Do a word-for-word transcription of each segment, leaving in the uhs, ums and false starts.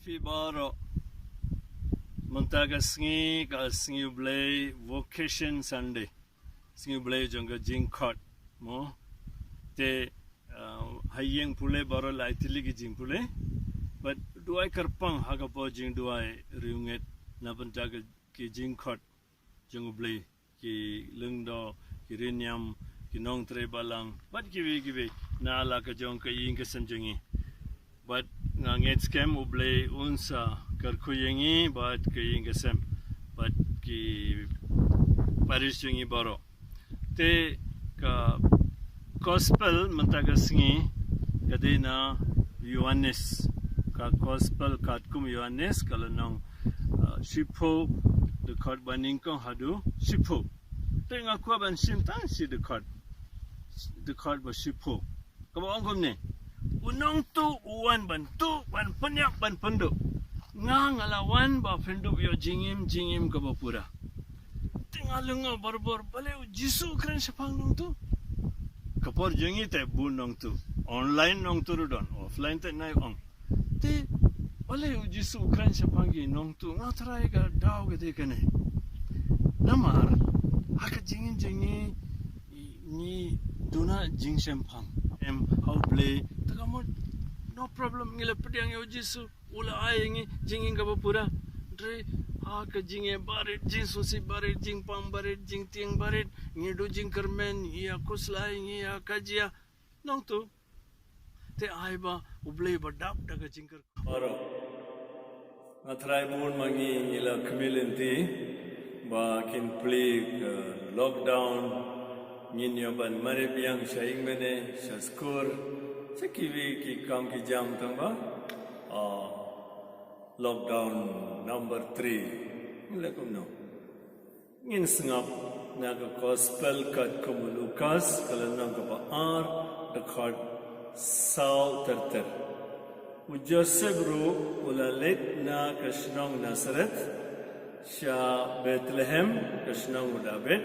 Phi baroh, mynta ka sngi ka sngi U Blei, Vocation Sunday, sngi U Blei jong ka jingkhot mo. Te uh, ha ïing pule baroh la ai tylli ki jingpule. Bad duwai kyrpang ha ka por jingduwai riewngeit na bynta ka ki jingkhot jong U Blei, ki lyngdoh, ki riewniam, ki nongtrei balang bad kiwei kiwei na la ka jong ka ïing ka sem jong ngi. Bad nga ngeit skhem U Blei un sa kyrkhu ïa ngi bad ka ïing ka sem bad ki parish jong ngi baroh. Te ka gospel mynta ka sngi ka dei na Ïoannis. Ka gospel katkum Ïoannis ka lynnong uh, shiphew, dkhot ba nyngkong haduh shiphew. Te nga kwah ban shim tang shi dkhot, dkhot ba shiphew. Kaba ong kumne: U Nongtuh u wan ban tuh, ban pynïap, ban pynduh. Nga, nga la wan ba pynduh ïa u jingim, jingim kaba pura. Te nga lyngngoh barabor, balei U Jisu u kren shaphang Nongtuh? Ka por jong ngi te bun Nongtuh. Online Nongtuh ruh don, offline te nai ong. Te balei U Jisu u kren shaphang ki Nongtuh? Nga tharai ka daw ka dei kane. Namar ha ka jingim jong ngi ngi duna jingshemphang. Em, ha U Blei te ka mut no problem, ngi la pdiang ïa U Jisu, u la ai ngi jingim kaba pura. Hynrei ha ka jingeh barit, jingsngewsih barit, jingpang barit, jingtieng barit, ngi duh jingkyrmen, ngi ïa khuslai, ngi ïa kajia. Nongtuh te ai ba U Blei ba dap da ka jingkyrkhu. Baroh, nga tharai bun ma ngi ngi la khmih lynti ba kin plie ka lockdown. Ngin ïoh ban mareh biang sha ïingmane, sha skul, sha kiwei ki kam ki jam tang ba, ah, lockdown number three. Ngi leh kumno? Ngin sngap na ka gospel katkum u Lukas, ka lynnong kaba ar, dkhot saw ter ter. U Joseph ruh u la leit na ka shnong Nazareth sha Bethlehem, ka shnong u David.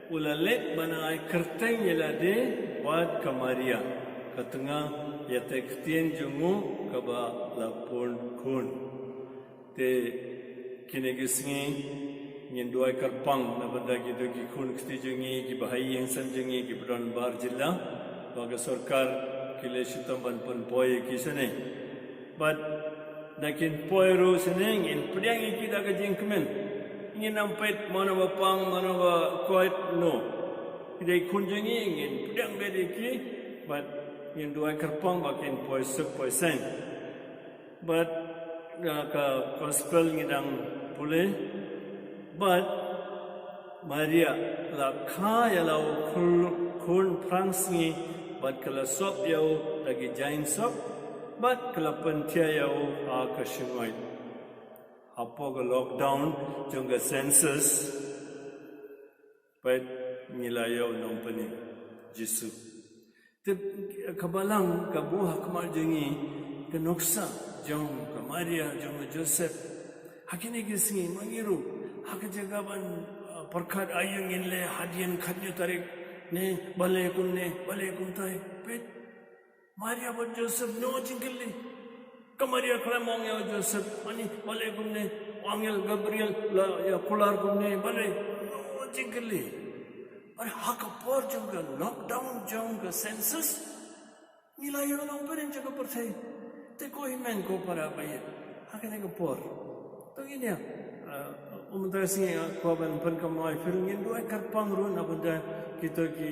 U la leit ban ai kyrteng ïa lade bad ka Maria, ka tnga ïa ka ktien jong u kaba la pun khun. Te kine ki sngi ngin duwai kyrpang na bynta kito ki khun kti jong ngi kiba ha ïing sem jong ngi kiba don bar jylla, ba ka sorkar ki leh shitom ban pynpoi ïa ki shane. Bad da kin poi ruh shane ngin pdiang ïa ki da ka jingkmen. Ngin ym peit mano ba pang mano ba koit, no. Ki dei khun jong ngi, ngin pdiang beit ïa ki bad ngin duwai kyrpang ba kin poi suk poi saiñ. Bad, ah, ka gospel ngi dang pule. Bad Maria la kha ïa la u khun, khun phrangsngi, bad ka la sop ïa u da ki jaiñ sop, bad ka la pynthiah ïa u ha ka shyngoid. Hapoh ka lockdown jong ka census, peit ngi la ïoh u nongpynim Jisu. Te ka Balang ka buh ha khmat jong ngi ka nuksa jong ka Maria, jong ka Joseph. Ha kine ki sngi ma ngi ruh ha ka jaka ban, ah, pyrkhat aïu ngin leh hadien khathynñiew tarik ne, balei kumne, balei kumtai. Peit, Maria bad Joseph, no jingkylli. Ka Maria khlem ong ïa u Joseph, ani, balei kumne, u angel Gabriel la ïa kular kumne, balei, no jingkylli. Bad ha ka por jong ka lockdown jong ka census, ngi la ïoh nongpynim jong ka pyrthei. Te ko hynmen ko para ba ïeit, ha kane ka por, to ngin ïa, ah, um, mynta ka sngi, ah, ko ban pynkynmaw ïa phi ruh, ngin duwai kyrpang ruh na bynta kito ki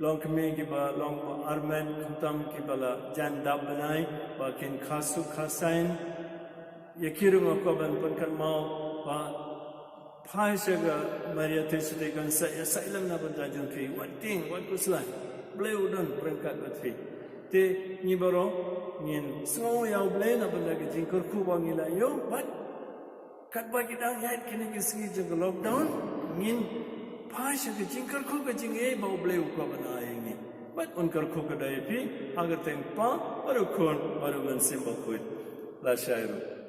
longkmie kiba long ba armet, khamtam kiba la jan dap bnai, ba kin kha suk kha saiñ. Ïa ki ruh nga kwah ban pynkynmaw ba phai sha ka Maria Theisotti kan sa ïa saitlang na bynta jong phi, wat tieng, wat khuslai. Blei u don ryngkat bad phi. Te ngi baroh ngin sngew ïa U Blei na bynta ka jingkyrkhu ba ngi la ïoh, bad katba ki dang ïaid kine ki sngi jong ka lockdown, ngin phai sha ka jingkyrkhu ka jingïeit ba U Blei u kwah ban ai ïa ngi. Bad un kyrkhu ka da ïa phi, ha ka kyrteng Kpa, bad u Khun, bad u Mynsiem Bakhuid. Lashai ruh.